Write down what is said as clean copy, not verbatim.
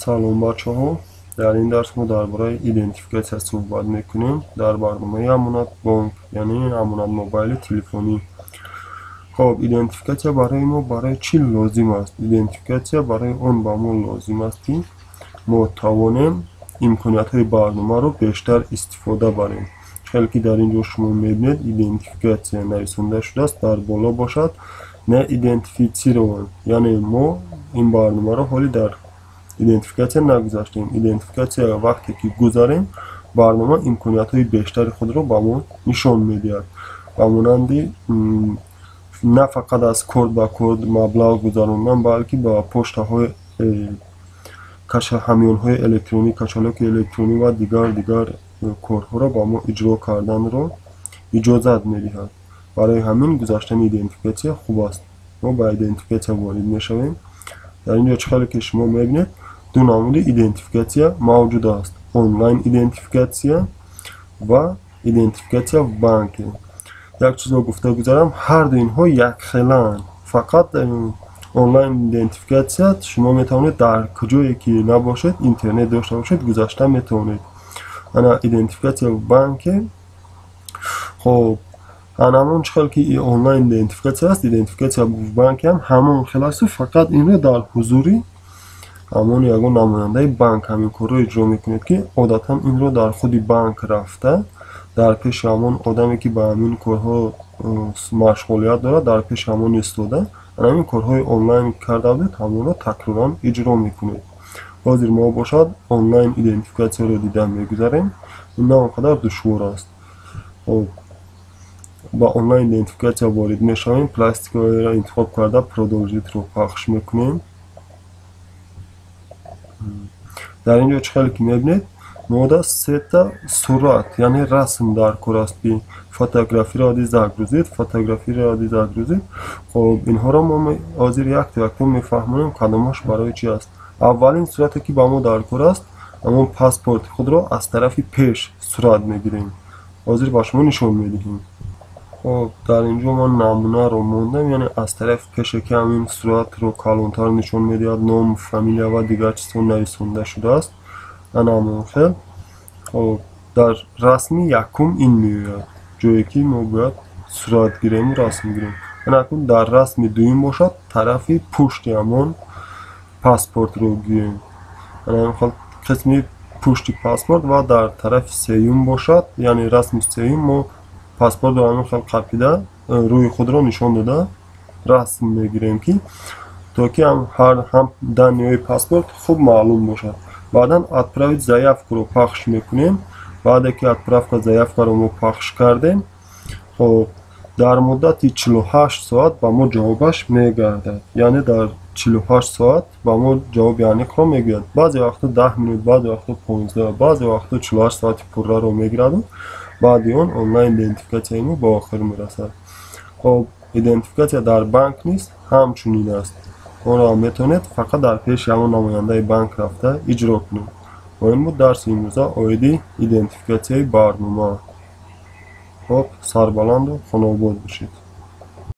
Салом, бачаҳо! Дар ин дарс мо дар бораи идентификатсия суҳбат мекунем дар барномаи Амонат Бонк, яъне Амонат Мобайли телефонӣ. Хоб, идентификатсия барои мо барои чӣ лозим аст? Идентификатсия барои он ба мо лозим аст, ки мо тавонем имкониятҳои барномаро бештар истифода барем. Хеле ки дар ин ҷо шумо мебинед, идентификатсия нависонда шудааст, дар боло бошад не идентифицирован, яъне мо ин барномаро ҳоли дар идентификатсия нагузаштем. Идентификатсия вақте ки гузарем, барнома имкониятҳои бештари худро ба мо нишон медиҳад, ба монанди на фақат аз корт ба корт маблағ гузарондан, балки ба поштаҳои ҳамёнҳои электронӣ, кошелёки электронӣ ва дигар корҳоро ба мо иҷро карданро иҷозат медиҳад. Барои ҳамин гузаштани идентификатсия хуб аст. Мо ба идентификатсия ворид мешавем. Дар ин ҷо, чӣ хеле ки шумо мебинед, ду намуди идентификатсия мавҷуд аст: онлайн идентификатсия ва идентификатсия в банке. Як чизро гуфта гузарам: ҳарду инҳо якхелаанд, фақат онлайн идентификатсия шумо метавонед дар куҷое ки набошед, интернет дошта бошед, гузашта метавонед. Ана идентификатсия в банке, хоб, ана ҳамон чӣ хел ки онлайн идентификатсия аст, идентификатсия в банке ҳам ҳамон хел асту фақат инро дар ҳузури ҳамон ягон намояндаи банк ҳамин корро иҷро мекунед, ки одатан инро дар худи банк рафта, дар пеши ҳамон одаме, ки ба ҳамин корҳо машғулият дорад, дар пеши ҳамон истода, ҳамин корҳои онлайн карда будед, ҳамонро такроран иҷро мекунед. Ҳозир мо бошад онлайн идентификатсияро дида мегузарем. Ин на он қадар душвор аст. Хоб, ба онлайн идентификатсия ворид мешавем, пластиковыйро интихоб карда, продолжитьро пахш мекунем. Дар ин ҷо, чӣ хеле ки мебинед, мода сета сурат, яъне расм дар кор аст, ки фотографиро загрузить, фотографиро загрузить. Хоб, инҳоро мо ҳозир якто якто мефаҳмонем, кадомаш барои чи аст. Аввалин сурате, ки ба мо дар кор аст, ҳамон паспорти худро аз тарафи пеш сурат мегирем. Ҳозир ба шумо нишон медиҳем. Хоб, дар ин ҷо ман намунаро мондам, яъне аз тарафи пеше, ки ҳамин суратро калонтар нишон медиҳад, ном, фамилия ва дигар чизҳо нависонда шудааст, ана ҳамон хел. Хоб, дар расми якум ин меояд, ҷое ки мо бояд сурат гирему расм гирем. Ана акнун дар расми дуюм бошад, тарафи пушти ҳамон паспортро гирем, ана ҳамин хел қисми пушти паспорт. Ва дар тарафи сеюм бошад, яъне расми сеюм, мо паспортро ҳамин хел қапида, рӯи худро нишон дода расм мегирем, ки то ки ҳам данныеи паспорт хуб маълум бошад. Баъдан отправить заявкаро пахш мекунем. Баъде ки отправка заявкаро мо пахш кардем, хоб, дар муддати 48 соат ба мо ҷавобаш мегардад, яъне дар 48 соат ба мо ҷавоби аниқро мегӯяд. Баъзе вақтҳо 10 минут, баъзе вақтҳо 15, баъзе вақтҳо 48 соати пурраро мегираду баъди он онлайн идентификатсияи мо ба охир мерасад. Хоб, идентификатсия дар банк низ ҳамчунин аст. Онро ҳам метавонед фақат дар пеши ҳамон намояндаи банк рафта иҷро кунед. Бо ин буд дарси имрӯза оиди идентификатсияи барнома. Хоб, сарбаланду хонаобод бошед.